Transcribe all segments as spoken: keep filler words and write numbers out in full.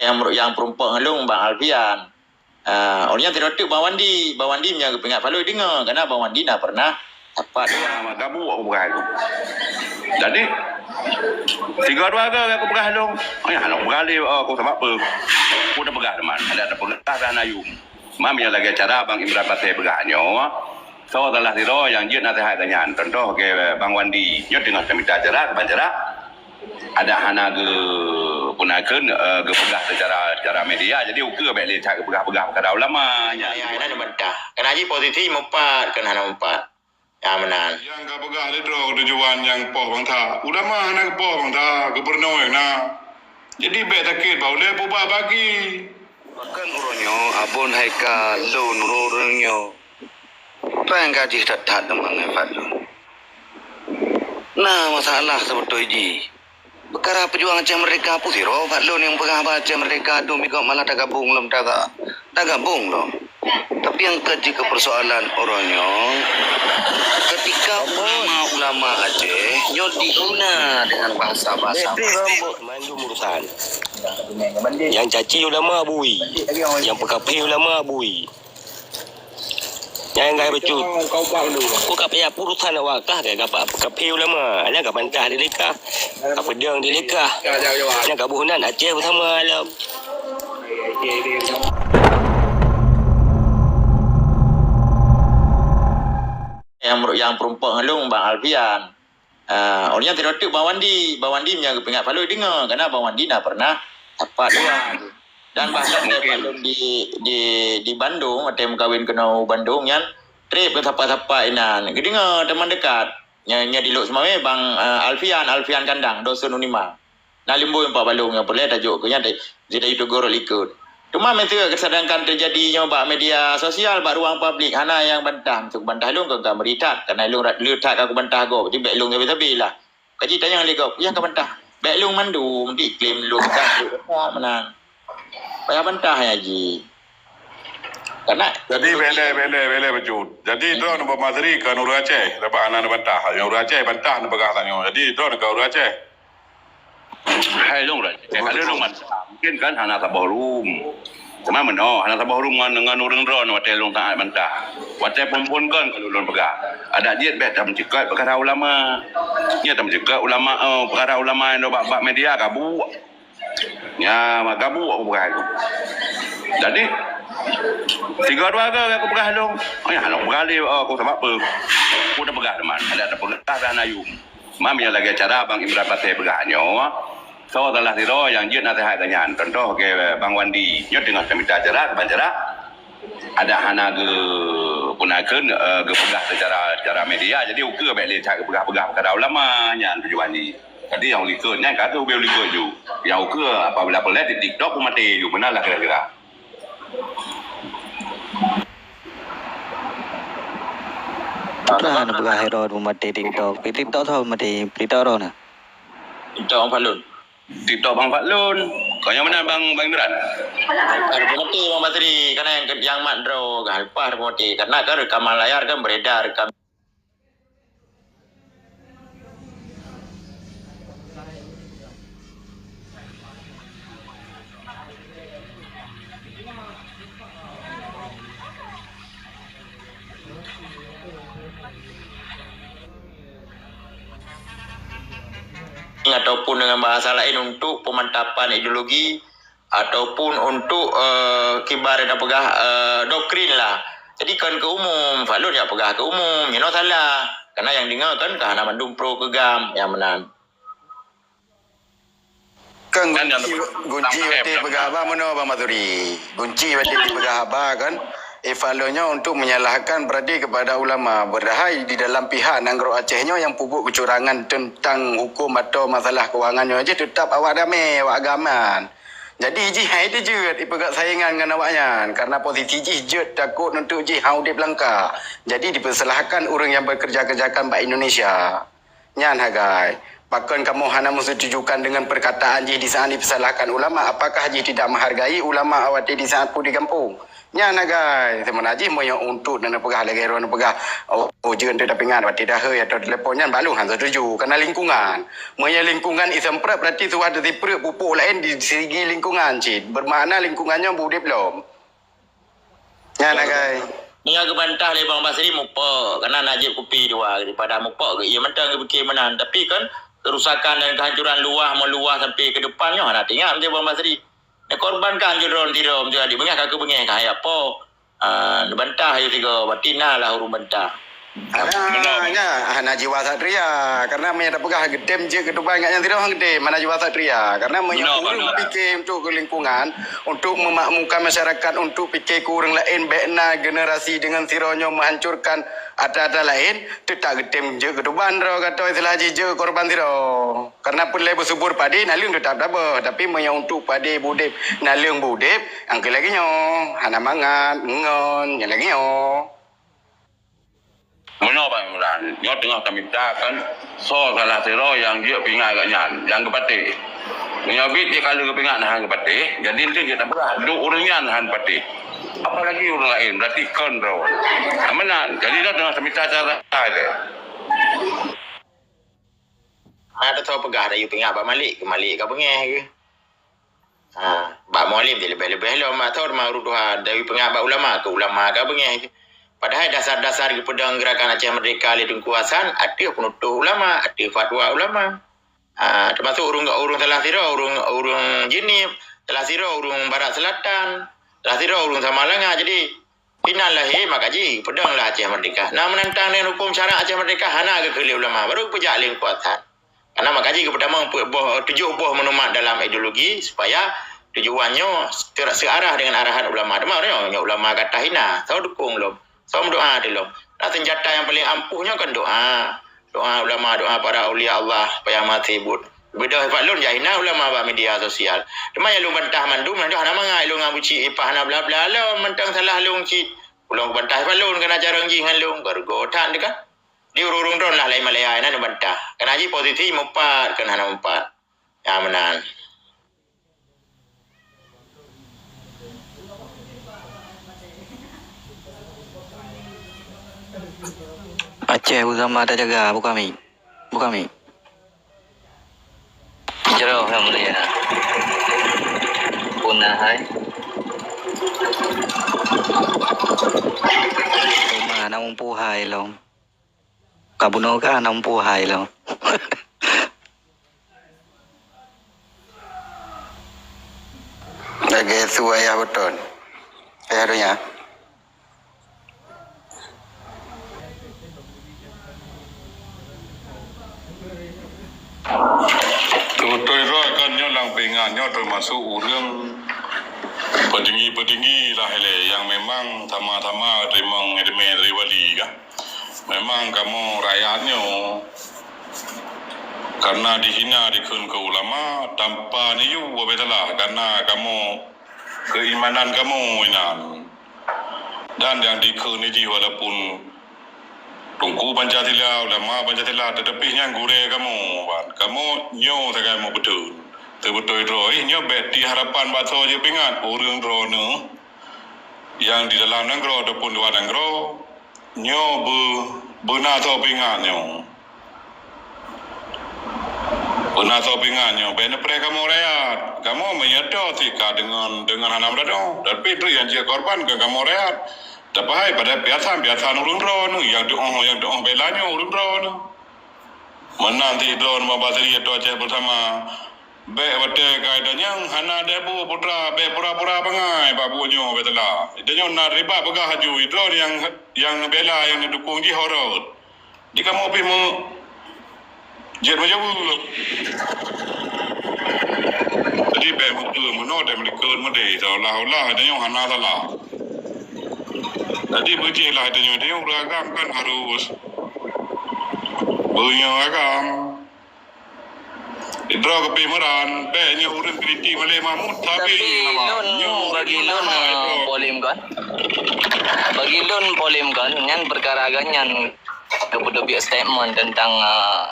Nyang, nyang peurumpok ngon lôn Bang Alfian. Ah, awak nyan sidroe teuk Bang Wandi. Bang Wandi meunyo geupeuingat Fadlon deungoe, karena Bang Wandi na pernah sapat. Nah, maka buet aku peugah tu. Jadi, tiga dua hari aku peugah lôn. Oh ya, lôn peugah lé, oh, aku sabab apa? Aku dah peugah teman. Ada, ada peugah dah na yum. Mam yang lagèe cara Bang Imran Pasé peugah nyoe. Soe salah sidroe nyang jeuet naseuhat geuh nyan. Contoh ke Bang Wandi, nyoe teungoh tamita cara, keuban cara. Adak hana geu-, peunakeun, eh, geupeugah secara, secara media. Jadi ukeue bèk lé that geupeugah-peugah peukara ulama. Ya, ya, inan bantah. Kan haji posisi meupat, kan hana meupat. Ya, meunan. Nyang ka peugah lé droe tujuan nyang poh bangsa. Ulama hana geupoh bangsa, gubernur na. Jadi bèk sakét bak ulèe peubah bagi. Pakon uroe nyoe Abon hai ka lôn ureueng nyoe. Péng ka jih that-that teuma ngon Fadlon. Na masalah seubeutôi jih. Peukara peujuang Aceh Merdeka peue sidroe Fadlon nyang peugah haba Aceh Merdeka dum bigoe malah tagabong lom taga-, tagabong lom. Tapi nyang ka jih keu peusoalan uroe nyoe, keutika ulama-ulama Aceh nyoe dihina dengan bahasa-bahasa. Mandum urusan. Nyang caci ulama bui, nyang peukafé ulama bui. Nyang gai bacut. Ku ka payah urusan awak kah, ka, ka, ka phi ulama. Nyang ka bantah di lekah. Ka peudong di lekah. Nyang ka boh nan Aceh beusama lom. Nyang, nyang peurumpok ngon lôn Bang Alfian. Ah, awak nyan sidroe teuk Bang Wandi. Bang Wandi meunyo geupeuingat Fadlon deungoe, karena Bang Wandi na pernah sapat dua. Dan bahkan Fadlon di, di, di Bandung, watèe meukawen keunoe u Bandung nyan, trép keu sapat-sapat inan. Geudeungoe teuma dekat. Nya, nya di Lhokseumawe Bang, eh, Alfian, Alfian Kandang, Dosun Unima. Na leumbôi empat balong nyang peureulèe tajok keu nyan, jiteugur likot. Teuma meuseu sedangkan teujadi nyoe bak media sosial, bak ruang publik, hana nyang bantah. Meuseu kubantah lôn, kon ka meuri that, karena lôn rat-, le that ka kubantah gob, jadi bèk lôn sabe-sabe lah. Kaji tanyong lé gob, nyang ka bantah. Bèk lôn mandum, diklaim lôn ka, lôn ka meunan. Payah bantah ya ji. Karena jadi bèk lé, bèk lé, bèk lé bacut. Jadi droeneuh bak Masri ka ureueng Aceh, dapat hana neubantah. Nyang ureueng Aceh bantah neupeugah tanyoe. Jadi droeneuh ka ureueng Aceh. Hai lôn rat. Cek ada lôn mat. Mungkin kan hana saboh rum. Cuma meunoe, hana saboh rum ngon, ngon ureueng droeneuh watèe lôn saat bantah. Watèe phôn-phôn kon ka lôn peugah. Adak jeuet bèk tameuceukat peukara ulama. Nyan tameuceukat ulama, eh, peukara ulama nyang bak, bak media gabuk. Nya, gabuk aku peugah tu. Jadi, tiga dua hari aku peugah lôn. Oh ya, lôn peugah lé, oh, aku sabab apa? Aku dah peugah teman. Ada, ada peugah dah na yum. Mam nyang lagèe cara Bang Imran Pasé peugah nyoe, soe salah sidroe nyang jeuet naseuhat geuh nyan. Contoh ke Bang Wandi, nyoe teungoh tamita cara, keuban cara. Adak hana geu-, peunakeun, eh, geupeugah secara, secara media. Jadi ukeue bèk lé that geupeugah-peugah peukara ulama nyan tujuan jih. Jadi nyang likot nyan ka teuh ubé likot ju. Nyang ukeue apabila peureulèe di TikTok pun maté ju, beuna lah kira-kira. Nah, na peugah Herod peumaté TikTok. Di TikTok tho peumaté, TikTok roh na. TikTok Bang Fadlon. TikTok Bang Fadlon. Kau nyang mana Bang, Bang Imran? Ada peumaté Bang Basri, karena yang, yang mat droe, kan lepas ada peumaté. Karena kan rekaman layar kan beredar, rekam. Ataupun dengan bahasa lain, untuk pemantapan ideologi ataupun untuk, eh, kiban tapeugah, eh, doktrin lah. Jadi kon keu umum, Fadlon jak peugah keu umum, nyoe salah. Karena nyang deungoe kan ka hana mandum pro keu GAM nyang meunan. Kan gunci, gunci watèe peugah haba meunoe Bang Masuri. Gunci watèe jipeugah haba kan, Fadlon nyoe untuk menyalahkan berarti kepada ulama. Padahai di dalam pihak nanggroe Aceh nyoe nyang peubuet keucurangan teuntang huköm atau masalah keuangan nyoe jih teutap awak damé, awak agama. Jadi jih hai teuh jeuet ipeugah saingan ngon awak nyan karena posisi jih jeuet takot untuk jih han udép langka. Jadi dipeusalahkan ureueng nyang beukeureuja-keureujakan bak Indonesia. Nyan hagai. Pakon kamoe hana meusetujukan deungon peurkataan jih di saat jipeusalahkan ulama? Apakah jih tidak meuhargai ulama awak di saat peue di gampông? Nyan agai, seumeunan jih meunyoe untuk neupeugah lagèe droeneuh peugah, oh, oh, jeuet teuh tapeuingat watèe dahé atau telepon nyan, balu han setuju. Karena lingkungan. Meunyoe lingkungan isemprot, berarti suah teusipreuet pupuk laén di segi lingkungan cit. Bermakna lingkungan nyoe beudép lom. Nyan agai. Meunyoe geubantah lé Bang Basri mupok, karena na jép kupi dua, daripada mupok geu ié mantong geupike meunan. Tapi kan, kerusakan dan kehancuran luwah meuluwah sampai ke depan nyoe hana teuingat meusti Bang Basri. Neukorbankan jih droen sidroe meusti adik beungèh ka keubeungèh ka haya po. Ah, neubantah ayu sigoe, berarti na lah ureueng bantah. Ah, nya, hana jiwa satria. Karena meunyoe tapeugah geutem jeuet keu Tuban, ngat nyan sidroe han geutem, hana jiwa satria. Karena meunyoe ureueng pike untuk keu lingkungan, untuk memakmurkan masyarakat, untuk pike keu ureueng laén, bèk na generasi deungon sidroe nyoe menghancurkan atra-atra laén, teutap geutem jeuet keu Tuban droe, gata istilah jih jeuet korban sidroe. Karena peureulèe beusubur padé, naleueng teutap tabeuh. Tapi meunyoe untuk padé beudép, naleueng beudép, nyang keu lagèe nyoe, hana mangat, ngon, nyang lagèe nyoe. Meunoe Bang Imran, nyoe teungoh tamita kan soe salah sidroe nyang jeuet peuingat gobnyan, nyang geupatéh. Meunyoe biet jih ka lheueh geupeuingat hana geupatéh, jadi eunteuk jeuet tapeugah duek ureueng nyan han patéh. Apalagi ureueng laén, berarti kon droe. Meunan, jadi nyoe teungoh tamita cara lé. Hana teupeugah, dayue peuingat bak Malik, keu Malik ka beungèh geuh. Ha, bak Mualem jih leubeh-leubeh lom, bak Thor ma ureueng tuha, dayue peuingat bak ulama, keu ulama ka beungèh geuh. Padahai dasar-dasar geupeudong Gerakan Aceh Merdeka lé Teungku Hasan ateueh peunutôh ulama, ateueh fatwa ulama. Ha, teumasuk ureueng, ureueng salah sidroe, ureueng, ureueng Jeunieb, salah sidroe ureueng Barat Selatan, salah sidroe ureueng Samalanga. Jadi, inan lahé maka jipeudong lah Aceh Merdeka. Na meunantang deungon huköm syarak Aceh Merdeka hana geukheun lé ulama, baru geupeujak lé Teungku Hasan. Karena maka jih geupeutamong peuet boh, tujoh boh monumen dalam ideologi supaya tujuan nyoe se-, seuarah deungon arahan ulama. Teuma nyoe, nyoe ulama ka tahina, soe dukong lom, soe meudoa ateueh lom. Nah, senjata nyang paleng ampuh nyoe kan doa. Doa ulama, doa para aulia Allah, supaya maté buet. Beudoh bak lôn jak hina ulama bak media sosial. Teuma nyang lôn bantah mandum, mandum hana mangat lôn ngon buci ipah hana bla-bla lom, mantong salah lôn cit. Ulôn bantah bak lôn keunan carông jih ngon lôn, geurugoe that teuh kan. Di ureueng-ureueng droen lah laén Malaya inan neubantah. Kana jih posisi meupat keunan hana meupat. Nyan meunan. Aceh beusama tajaga, buka mi. Buka mi. Jroh ka mulia. Punah hai. Teuma na mumpu hai lom. Ka bunoe ka na mumpu hai lom. Lagèe su ayah beutôi. Ayah donya. Beutôi droe kan nyoe lam peuingat nyoe teumasuk ureueng peutinggi-peutinggi lah ilèe nyang memang sama-sama teurimong ileumèe dari wali kan. Memang kamoe rakyat nyoe karena dihina dikheun keu ulama tanpa neuyue bak Allah, karena kamoe keimanan kamoe inan. Dan nyang dikheun jih walaupun Teungku Pancasila, ulama Pancasila, tetapi nyan gurèe kamoe, ban kamoe nyoe sagai meubeutôi. Teubeutôi droe, nyoe bèk ti harapan bak soe jipeuingat ureueng droeneuh nyang di dalam nanggroe ataupun luwa nanggroe. Nyoe beu-, beuna soe peuingat nyoe. Beuna soe peuingat nyoe, bèk neupreh kamoe rakyat. Kamoe meunyoe toh sika deungon, deungon hana meuradoe. Tapi treuk nyang jeuet korban keu kamoe rakyat. Tapi hai pada piasan-piasan ureueng droeneuh, nyang tuoh, nyang tuoh bela nyoe ureueng droeneuh. Meunan sidroe Bang Basri atau Aceh Bersama. Bèk watèe ka ita nyang hana deuh bu putra, bèk pura-pura bangai bak buet nyoe bèk teulah. Ita nyoe na ribat peugah laju, droe nyang, nyang bela, nyang neudukong jih horot. Di kamoe pih meu-, jeuet meujaweueb. Jadi bèk meukeue meunoe dan meulikot meudeh, seolah-olah ita nyoe hana salah. Jadi beujih lah ita nyoe, ita nyoe ureueng agam kan harus beunyoe agam. Droe keupeue meuran, bèk nyoe ureueng kritik Malek Mahmud, tapi lôn, bagi lôn, eh, Polim kan. Bagi lôn Polim kan, nyan peukara geuh nyan, geupeuteubiet statement teuntang, eh,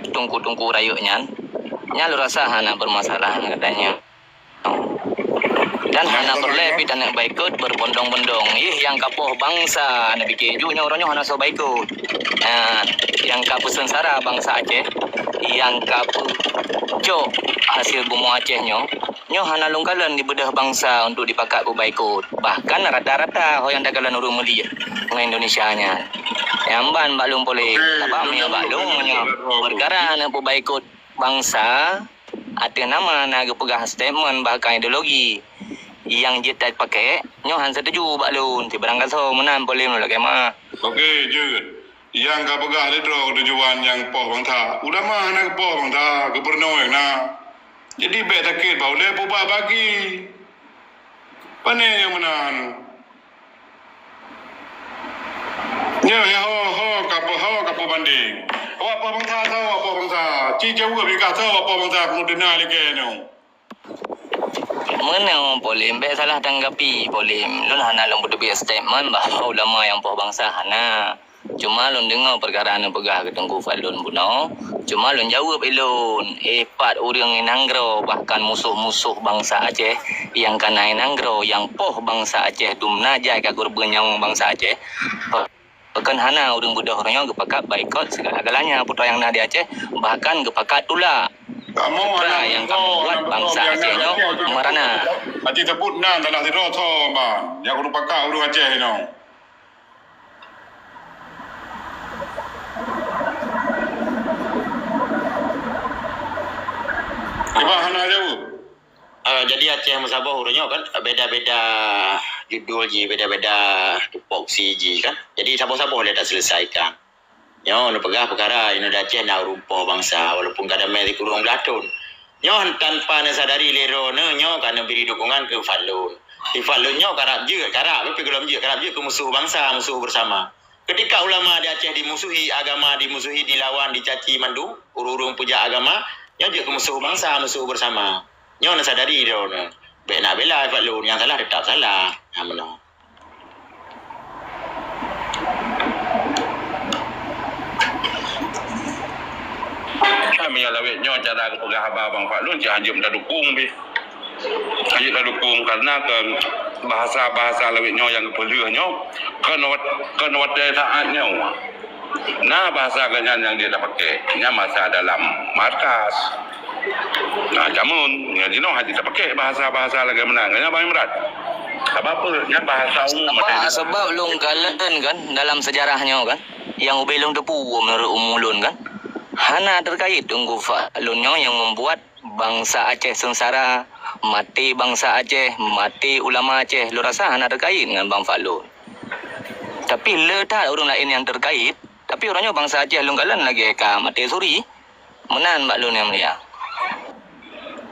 teungku-teungku rayeuk nyan. Nyan lôn rasa hana beurmasalah geutanyoe. Dan hana peureulèe pih taneuk baikot berbondong-bondong. Ih, nyang ka poh bansa, na pike ju nyoe uroe nyoe hana soe baikot. Nah, nyang ka peuseungsara bansa Aceh, nyang ka peucok hasil bumoe Aceh nyoe, nyoe hana lôn kalon dibeudôh bansa untuk dipakat beubaikot. Bahkan rata-rata ho nyang takalon ureueng mulia ngon Indonesia nyan. Nyang ban bak lôn Polim, sabab meunyoe bak lôn, meunyoe peukara na peubaikot bansa, ateueh nama na geupeugah statement bahkan ideologi nyang jeuet tapakék, nyoe han setuju bak lôn. Sibarang kasoe meunan Polim lagèe ma. Oke, jeuet. Nyang ka peugah lé droe tujuan nyang poh bansa. Ulama hana geupoh bansa, gubernur na. Jadi bèk sakét bak ulèe peubak bagi. Pane nyang meunan. Nyoe ya ho, ho, ka po, ho, ka po banding. Awak poh bansa, soe awak poh bansa. Ci jaweueb bika soe awak poh bansa, keuneuk deungoe lé kèe nyoe. Meunoe Polim, bèk salah tanggapi Polim. Lôn hana lôn peuteubiet statement bahwa ulama nyang poh bansa, hana. Cuma lôn deungoe peukara neupeugah keu Teungku Fadlon bunoe. Cuma lôn jaweueb ilôn, eh, pat ureueng inong droe, bahkan musoh-musoh bansa Aceh nyang ka na inong droe, nyang poh bansa Aceh, dum na jai ka keureubeuen nyawöng bansa Aceh. Pakon hana ureueng beudôh uroe nyoe geupakat baikot segala-galanya peue nyang na di Aceh, bahkan geupakat tulak peue nyang ka membuat bansa Aceh nyoe meurana. Aci teupot nan tanah sidroe tho ban, nyang kudu pakat ureueng Aceh nyoe. Kiban hana jaweueb. Ah, jadi Aceh meusaboh uroe nyoe kan, beda-beda judul jih, beda-beda tupoksi jih kan. Jadi saboh-saboh lé taseuleusaika. Nyoe neupeugah peukara inoe di Aceh na ureueng poh bansa, walaupun ka damé sikureueng blaih thon. Nyoe tanpa neusadari lé droeneuh nyoe ka neubri dukungan keu Fadlon. Di Fadlon nyoe karab jeuet, karab, tapi gohlom jeuet, karab jeuet keu musoh bansa, musoh bersama. Ketika ulama di Aceh dimusuhi, agama dimusuhi, dilawan, dicaci mandum, ureueng-ureueng peujak agama, nyoe jeuet keu musoh bansa, musoh bersama. Nyoe neusadari droeneuh. Bèk nak bela Fadlon, nyang salah teutap salah. Ha, meunoe. Meunyoe lawét nyoe cara geupeugah haba Bang Fadlon, cit hanjeuet tadukung pih. Hanjeuet tadukung, karena keu bahasa-bahasa lawét nyoe nyang geupeulheueh nyoe, kon wat-, kon watèe saát nyoe. Na bahasa geuh nyan nyang jeuet tapakék, nyan bahasa dalam markas. Na jameun, nyan jinoe hana jeuet tapakék bahasa-bahasa lagèe meunan. Nyan Bang Imran. Sabab peue? Nyan bahasa umum. Sabab, sabab lôn kalon kan, dalam sejarah nyoe kan, nyang ubé lôn teupeu meunurot umu lôn kan, hana terkait Teungku Fadlon nyoe nyang membuat bansa Aceh seungsara, maté bansa Aceh, maté ulama Aceh, lôn rasa hana terkait ngon Bang Fadlon. Tapi le that ureueng laén nyang terkait, tapi uroe nyoe bansa Aceh lôn kalon lagèe ka maté suri. Meunan bak lôn nyang mulia.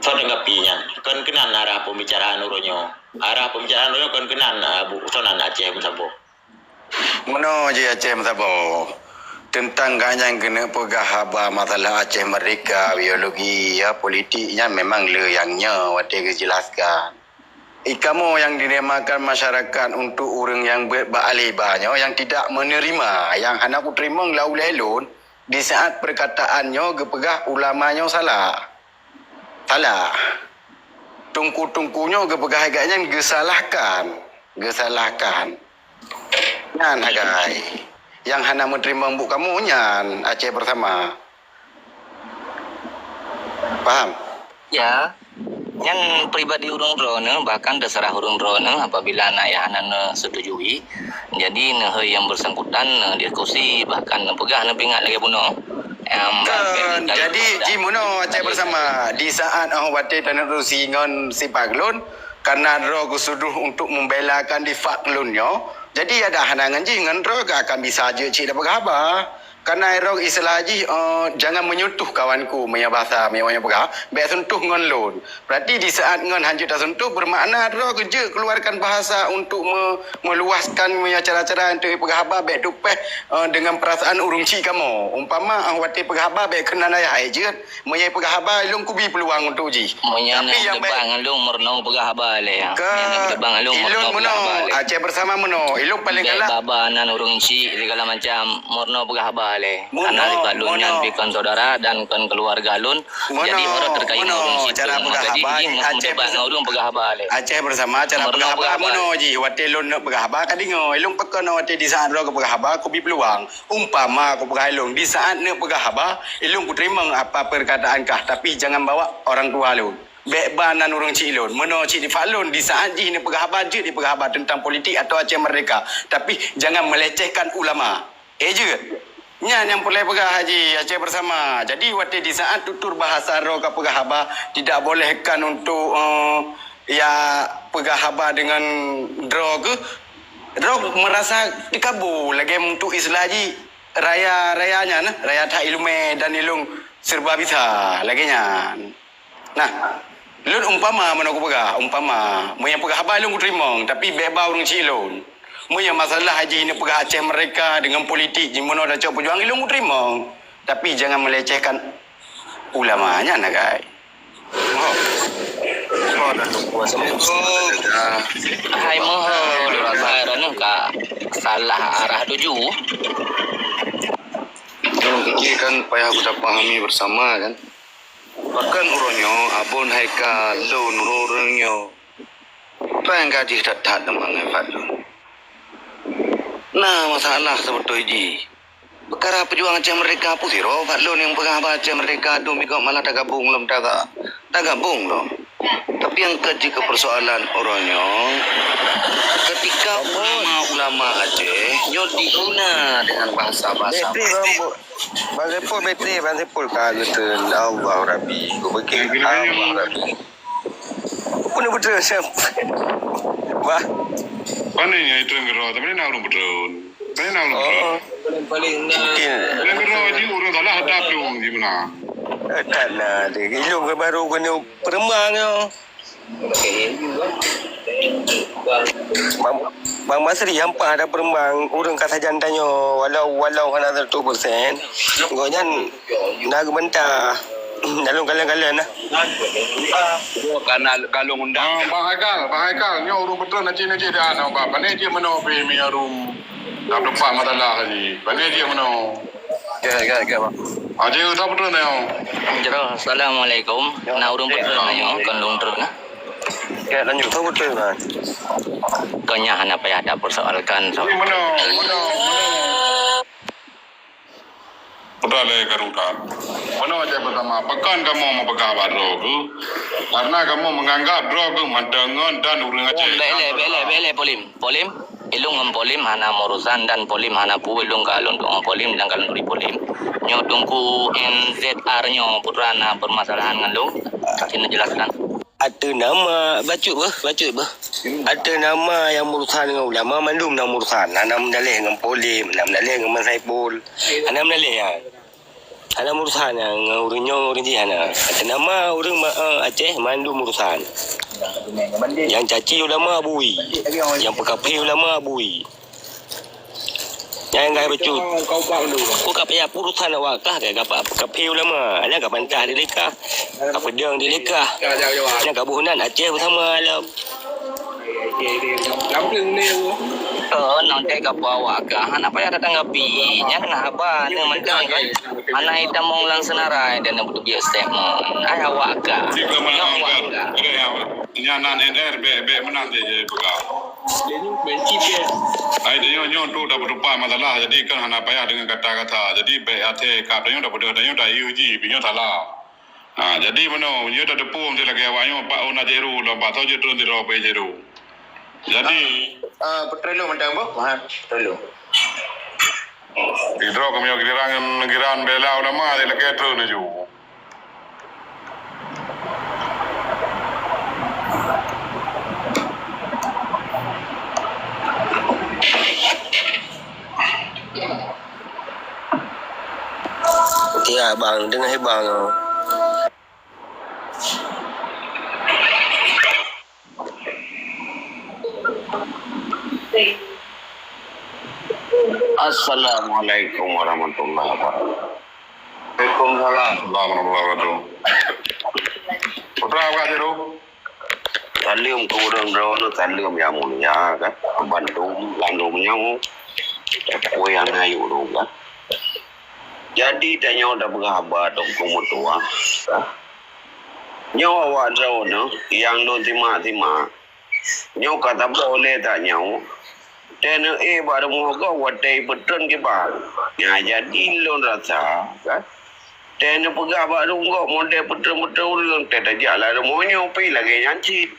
Soe tanggapi nyan? Kon keunan arah pembicaraan uroe nyoe. Arah pembicaraan uroe nyoe kon keunan, ah, bu-, soe nan Aceh meusaboh. Meunoe jih Aceh meusaboh. Teuntang gobnyan keuneuk peugah haba masalah Aceh Merdeka, ideologi, ya, politik nyan memang le nyang nyoe watèe geujelaskan. Ikamoe nyang dinamakan masyarakat untuk ureueng nyang beuet bak alèh ba nyoe nyang tidak menerima, nyang hana kuteurimong lam ulèe lôn, di saat perkataan nyoe geupeugah ulama nyoe salah. Salah. Teungku-teungku nyoe geupeugah lagèe nyan geusalahkan. Geusalahkan. Nyan hagai. Nyang hana meuteurimong buet kamoe nyan Aceh Bersama. Paham? Ya. Nyan pribadi ureueng droeneuh, bahkan teuseurah ureueng droeneuh apabila na nyang hana neusetujui. Jadi, neuhôi nyang bersangkutan neudiskusi, bahkan neupeugah, neupeuingat lagèe bunoe. Em, Kan, jadi jimeunoe Aceh Bersama, di saat, oh, watèe taneuk rusi ngon si Fadlon, karena droe geusudôh untuk membelakan di Fadlon nyoe, jadi adak hana ngon jih ngon droe ka akan bisa jeuet cit tapeugah haba. Kana irong istilah jih, eh, jangan menyentuh kawanku, meunyoe basa, meunyoe ureuëng peugah, bék sentuh ngon lôn. Berarti di saat ngon hanjeuet tasentuh, bermakna droe keuh jeuet keluarkan bahasa untuk me-, meluaskan meunyoe cara-cara untuk peugah haba, bék tupeh, eh, dengan perasaan ureuëng chik kamoe. Umpama, eh, watée peugah haba, bék keunan ayah, eh, jeuet. Meunyoe peugah haba, ilong kubi peluang untuk jih. Meunyoe tapi nyang nyang teubang ilong meurunoe peugah haba lé, ya. Ke meunyoe nyang teubang ilong ilong meurunoe peugah haba lé. Aceh Bersama meunoe, ilong paling galak. Baba nan ureuëng chik segala macam meurunoe peugah haba lé. Meunoe, karena sifat lôn nyan meunoe. Bukan saudara dan bukan keluarga lôn. Jadi, meunoe, harus terkait meunoe, ureuëng chik cara peugah haba, jadi, jih Aceh meudebat ngon ureuëng peugah haba lé. Aceh Bersama, cara peugah haba, meunoe jih. Watée lôn nak peugah haba, ka deungoe. Ilong peukoe watée di saat droe keuh peugah haba, kubi peluang. Umpama kupeugah ilong, di saat neuk peugah haba, ilong kuteurimong apa perkataan kah, tapi jangan bawa orang tua lôn. Bék ba nan ureuëng chik lôn. Meunoe cit di fak lôn, di saat jih neuk peugah haba, jeuet dipeugah haba tentang politik atau Aceh Merdeka. Tapi jangan melecehkan ulama. Eh, jeuet. Nyan nyang peureulée peugah Haji Aceh Bersama. Jadi, watée di saat tutur bahasa droe ka peugah haba, tidak bolehkan untuk, eh, ya, peugah haba dengan droe keuh. Droe merasa teukabô, lagée untuk istilah jih, raya-raya nyan, raya that iéleumé dan ilong serba bisa, lagée nyan. Nah, lôn umpama meunoe kupeugah, umpama, meunyoe peugah haba ilong kuteurimong, tapi bék ba ureuëng chik lôn. Meunyoe masalah jih neuk peugah Aceh Merdeka dengan politik, jih meunoe tacok peujuang ilong kuteurimong, tapi jangan melecehkan ulama, nyan na kai. Hai moho, hai raneuh ka salah arah tuju. Dalam fikir kan payah kita pahami bersama kan. Bahkan uroe nyoe abon hai ka lôn ureuëng nyoe. Pang gaji that-that teuma ngon fak lôn. Nah, masalah sebetul jih. Peukara peujuang Aceh Merdeka pun sidroe, fak lôn nyang peugah haba Aceh Merdeka tu mikot malah tagabong lom taga, tagabong lom. Tapi nyang ka jeuet keu persoalan uroe nyoe, ketika ulama-ulama Aceh nyoe dihina dengan bahasa-bahasa. Bang Saiful, Bang Saiful ka geutreun, Allah Rabbi. Kupikir, Allah Rabbi. Peue beutôi, Syekh? Bah. Pane nyang itu yang geura, tapi na ureuëng beutôi. Pane na ureuëng beutôi. Oh. Paling na. Yang geura jih ureuëng salah ada peluang di mana. Tak na deh. Ilong ke baru kena perembang yo. Bang, Bang Basri, hampa ada perembang, ureuëng ka sajan tanyoe, walau, walau hana seratus persen. Gobnyan na geubantah. Dalam kalian-kalian lah. Gua kana kalung undang. Ah, Bang Haikal, Bang Haikal, nyoe ureuëng beutôi na cina cina ana, Bang. Pane jih meunoe pi mi arum. Dah lupa masalah tadi. Pane jih meunoe. Oke, oke, oke, Bang. Ah, jih tak beutôi na nyoe. Jero, assalamualaikum. Na ureuëng beutôi na nyoe, kon lôn treuk na. Oke, lanjut. Tak beutôi, Bang. Kau nyah hana payah dah persoalkan. Jih meunoe, meunoe, meunoe. Udah lé garuda. Meunoe Aceh Bersama, pakon kamoe meupeugah bak droe keuh? Karena kamoe menganggap droe keuh mantong ngon dan ureuëng Aceh. Bék lé, bék lé, bék lé, Polim. Polim, ilong ngon Polim hana meurusan dan Polim hana peue ilong ka lôn tueng Polim dan ka lôn turi Polim. Nyoe Teungku N Z R nyoe putra na permasalahan ngon lôn. Cina jelaskan. Ateueh nama, bacut beuh, bacut beuh. Ateueh nama nyang meurusan ngon ulama, mandum na meurusan. Hana meudaleh ngon Polim, hana meudaleh ngon Bang Saiful. Hana meudaleh nyan. Hana meurusan nyan ngon ureuëng nyoe, ureuëng jih hana. Ateueh nama ureuëng ma-, eh, Aceh, mandum meurusan. Nyang caci ulama bui. Nyang peukafé ulama bui. Nyang gai bacut. Ku ka payah urusan awak kah, ka, ka, ka pi ulama. Nyang ka bantah di lekah. Ka peudong di lekah. Nyang ka boh nan Aceh Bersama lom. Oh, nang dek ka awak kah. Hana payah datang ka pi. Nyan na haba ni mentang kan. Hana hitam mong lang senarai dan yang butuh biasa. Ai awak kah. Nyang awak kah. Nyan nan N R, bék, bék meunan je, je peugah. Ai, tanyoe nyoe tu dah beutupat masalah, jadi kan hana payah dengan kata-kata. Jadi, bék até kab tanyoe dah peudeuh, tanyoe dah yue ji, binyoe salah. Ha, jadi meunoe, nyoe dah teupeu lagée awak nyoe, pak ona jeru lom, pak soe je turun sidroe pih jeru. Jadi, ah, Peutron Lôn mantong, Bok. Ha, Peutron Lôn. Sidroe keumeunyoe giliran, giliran bela ulama, dia lagée turun laju. Bang, deungoe bang. Assalamualaikum warahmatullahi wabarakatuh. Waalaikumsalam warahmatullahi wabarakatuh. Putra, apa khabar tu? Saleuem keu ureueng droeneuh, saleuem nyang mulia, kan? Bandum, bandum nyoe, peue nyang na yue ureueng, kan? Jadi, tanyoe tapeugah haba Teungku meutuah, kan? Nyoe awak droeneuh nyang lôn simak-simak. Nyoe ka saboh lé tanyoe. Teuneuk éh bak rumoh gob watèe peutreun kiban. Nyan jadi lôn rasa, kan? Teuneuk peugah bak rumoh gob model peutreun-peutreun ureueng, teutajak lam rumoh nyoe pih lagèe nyan cit.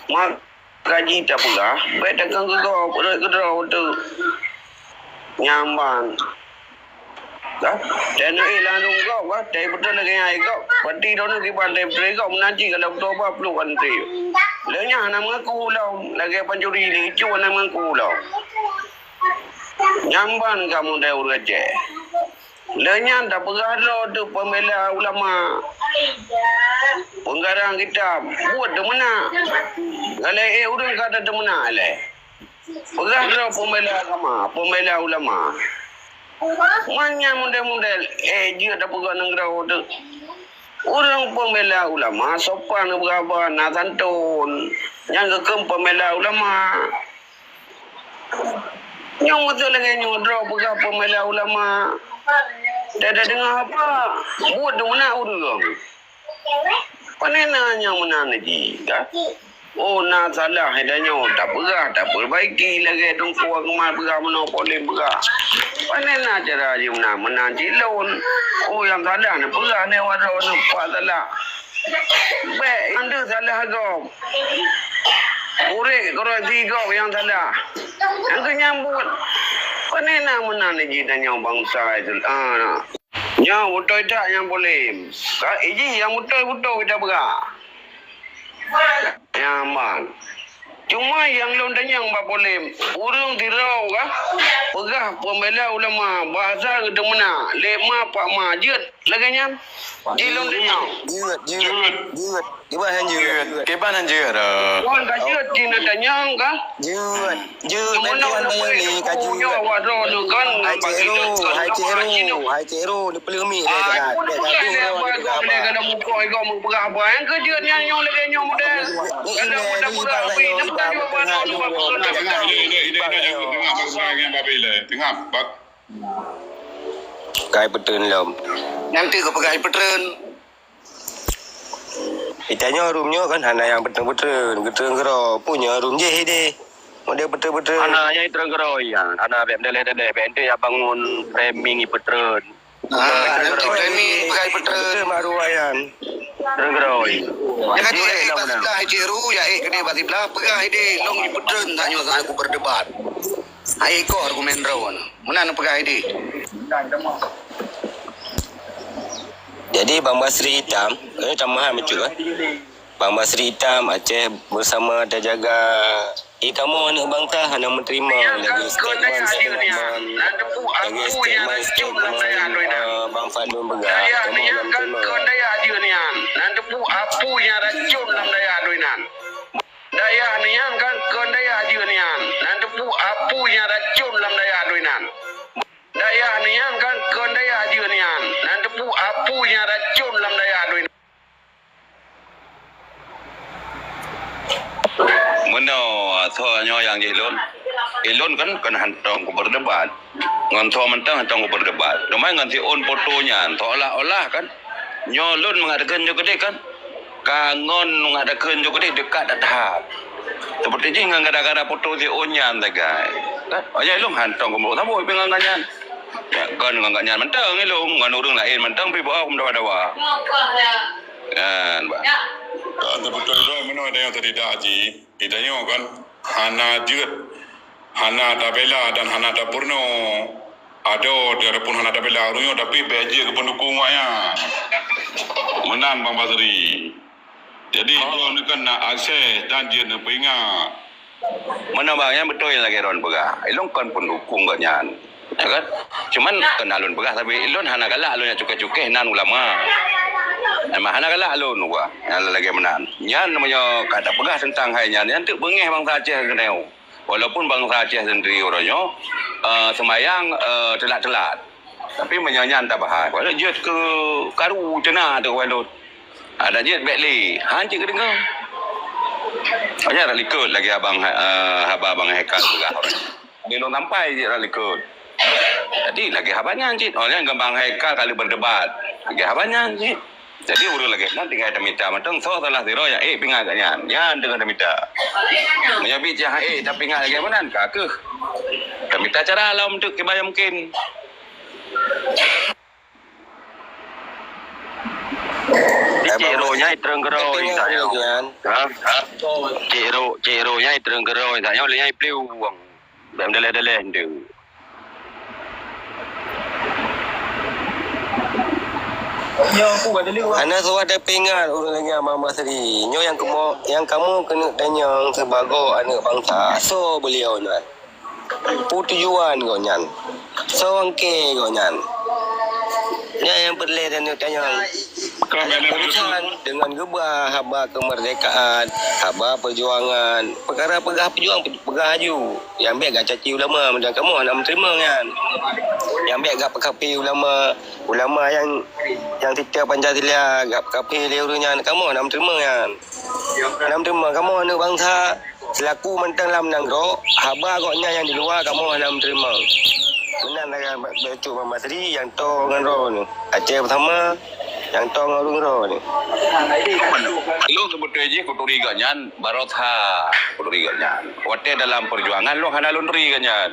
Maka jih tapeugah, bèk takheun keu gob, rot keudroe teuh. Nyan ban. Ka? Dan eh, langsung gob, ka? Dari beutôi lagèe nyan, eh, gob. Pati droeneuh kiban dari beutôi gob, meunan cit kalau beutôi ba pluek kan teuh. Lheueh nyan hana meungaku lom, lagèe pancuri lé, icu hana meungaku lom. Nyan ban kamoe dari ureueng Aceh. Lheueh nyan tapeugah droe teuh pembela ulama. Penggarang kitab, buet teumeunak. Galak eh ureueng ka teumeunak lé. Peugah droe pembela agama, pembela ulama. Man nyan model-model, eh, jeuet tapeugah nanggroe teuh. Ureueng pembela ulama sopan geupeugah haba, na santun. Nyan geukheun pembela ulama. Nyoe meuteuk lagèe nyoe droe peugah pembela ulama. Dah, dah deungoe haba, buet dum na ureueng. Pane na nyang meunan jih, ka? Oh, na salah tanyoe, tapeugah, tapeurbaiki lagèe Teungku Akmal peugah meunoe, Polem peugah. Pane na cara jih meunan, meunan cit lôn. Oh, nyang salah neupeugah lé awak droeneuh pat salah. Bèk, nyang deuh salah gob. Ureueng koreksi gob nyang salah. Nyang keu nyang buet. Pane na meunan jih tanyoe bansa itu. Ah, na. Nyoe beutôi that nyang Polem. Ka iji nyang beutôi-beutôi kita peugah. Nyan ban. Cuma nyang lôn tanyong bak Polem, ureueng sidroe ka peugah pembela ulama, bahasa geuteumeunak, lé ma pak ma jeuet lagèe nyan. Di lôn tanyong. Jeuet, jeuet, jeuet. Kiban han jeuet. Kiban han jeuet, eh. Wan ka jeuet di na tanyong ka. Jeuet, jeuet. Nyang meunan lôn peugah nyoe awak droeneuh kan. Hai Cik Ru, hai Cik Ru, hai Cik Ru, neupeuleumeue lé. Ai, peue neupeugah lé, ka na muka igoe meupeugah haba. Nyang keu jeuet nyan nyoe lagèe nyoe model. Ka na muda-muda abi, neupeugah nyoe haba droeneuh bak peugah. Teungap, teungap, teungap, teungap, teungap, teungap. Kai peutreun lom. Nyan teuh geupeugah peutreun. Geutanyoe rhueng nyoe kan hana nyang peutreun-peutreun, geutreun keudroe. Peue nyoe rhueng jih idéh. Model peutreun-peutreun. Hana nyang treun keudroe nyan. Hana bèk meudaléh-daléh, bèk enteuk jak bangon framing peutreun. Ah, nanti framing peugah peutreun. Peutreun baru nyan. Treun keudroe. Nyang ka jeuet, eh, bak siblah, Cik Ru, ya, eh, keudéh bak siblah, peugah idéh, lôn jipeutreun, tanyoe, tanyoe kupeurdebat. Hai iko argumen droe nyoe. Meunan neupeugah idéh. Jadi Bang Basri Itam, eh, tamah bacut, eh. Bang Basri Itam, Aceh Bersama Terjaga. Eh, kamoe aneuk bangsa hana meuteurima lagèe statement-statement, lagèe statement-statement, eh, Bang Fadlun peugah. Kamoe hana meuteurima. Nan teupeu apui nyang racun lam dayah droeneuh nyan. Dayah nyan kan kon dayah jeuet nyan. Nan teupeu apui nyang racun lam dayah droeneuh nyan. Dayah nyan kan kon dayah jeuet nyan. Nan teupeu apui nyang racun lam dayah droeneuh nyan. Meunoe, soe nyoe nyang jih lôn. Eh, lôn kan, kan hantom kupeurdebat. Ngon soe mantong hantom kupeurdebat. Teuma ngon siôn poto nyan, seolah-olah kan, nyoe lôn mangat takheun nyoe keudéh kan. Ka ngon mangat takheun nyoe keudéh dekat that that. Seperti jih ngon gara-gara poto siôn nyan sagai. Kan? Oh, ya, lôn hantom kumeurok saboh pih ngon nyan. Ya, kon ngon nyan mantong, eh, lôn. Ngon ureueng laén mantong pih boh meudawa-dawa. Kan, bah. Kan, beutôi droe meunoe ada nyang tadi dak ji. Di tanyoe kan, hana jeuet, hana tabela dan hana tapeurunoe. Adoe, ataupun hana tabela ureueng nyoe, tapi bèk jeuet keu peundukung awak nyan. Meunan Bang Basri. Jadi, droeneuh kan na akses dan jeuet neupeuingat. Meunan Bang, nyan beutôi lagèe droeneuh peugah. Ilôn kon peundukung gobnyan. Ya kan? Cuman keunan lôn peugah, tapi lôn hana galak lôn nyang cukéh-cukéh nan ulama. Memang hana galak lôn peugah nyang lagée meunan. Nyan meunyoe ka tapeugah teuntang hai nyan, nyan teuk beungéh bansa Aceh keunoe. Walaupun bansa Aceh sendiri uroe nyoe, eh, seumayang, eh, teulat-teulat. Tapi meunyoe nyan tabahas, wala jeuet keu karu teuna tu, wala. Ada jeuet bék lé, han cit geudeungoe. Hanya rak likot lagée abang, eh, haba abang Haikal peugah. Di lôn sampai jeuet rak likot. Jadi lagée haba nyan cit. Oh, nyan geumbang Haikal kali berdebat. Lagée haba nyan cit. Jadi ureuëng lagée nyan tinggai tamita mantong soe salah sidroe nyang ék pingat geuh nyan. Nyan teungoh tamita. Meunyoe bit nyang ék tapingat lagée meunan ka keuh. Tamita cara lom teuk kiban nyang mungkin. Cik Ro nyai treung keuroi tak nyoe. Ha? Cik Ro, Cik Ro nyai treung keuroi tak nyoe, lé nyai pliu wang. Bèk meudaléh-daléh ndeuk. Hana suah tapeuingat ureueng lagèe Abang Basri. Nyoe nyang kamoe, nyang kamoe keuneuk tanyong sibagoe aneuk bansa, soe beuliau nyan? Peue tujuan gobnyan? Soe wangkée gobnyan? Nyan nyang peureulèe taneuk tanyong. Hana urusan deungon geuba haba keumeurdekaan, haba peujuangan, peukara peugah peujuang, peugah laju. Nyang bèk geucaci ulama, meunyoe kamoe hana meuteurimong nyan. Nyang bèk geupeukafé ulama, ulama nyang, nyang titèe Pancasila, geupeukafé lé ureueng nyan, kamoe hana meuteurimong nyan. Hana meuteurimong, kamoe aneuk bansa, seulaku mantong lam nanggroe, haba gobnyan nyang di luwa kamoe hana meuteurimong. Meunan lagèe bacut Muhammad Sri nyang toe ngon droeneuh. Aceh Bersama nyang toe ngon ureueng droeneuh. Lôn seubeutôi jih kuturi gobnyan baroe that, kuturi gobnyan. Watèe dalam peujuangan lôn hana lôn turi gobnyan.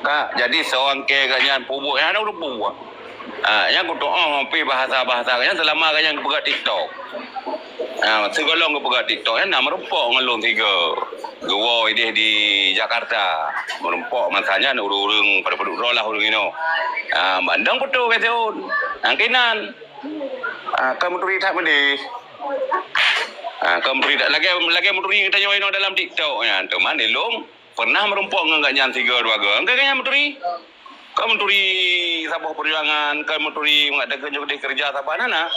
Ka, jadi soe wangkée gobnyan, peubuet nyan hana ureueng peubuet. Ha, nyan kutu'oh pih bahasa-bahasa nyan seulama nyan geupeugah TikTok. Ha, sigohlom geupeugah TikTok nyan na meurumpok ngon lôn sigoe. Geuwoe idéh di Jakarta. Meurumpok masa nyan ureueng-ureueng padub-padub droe lah ureueng inoe. Ha, bandum putôh keu siôn. Nyang keunan. Ha, ka meuturi that meudéh. Ha, ka meuturi that. Lagèe, lagèe meuturi geutanyoe inoe dalam TikTok nyan. Teuma ilôn pernah meurumpok ngon gobnyan sigoe dua goe. Engka gobnyan meuturi? Ka meuturi saboh peujuangan, ka meuturi mangat deukeue keureuja saban hana.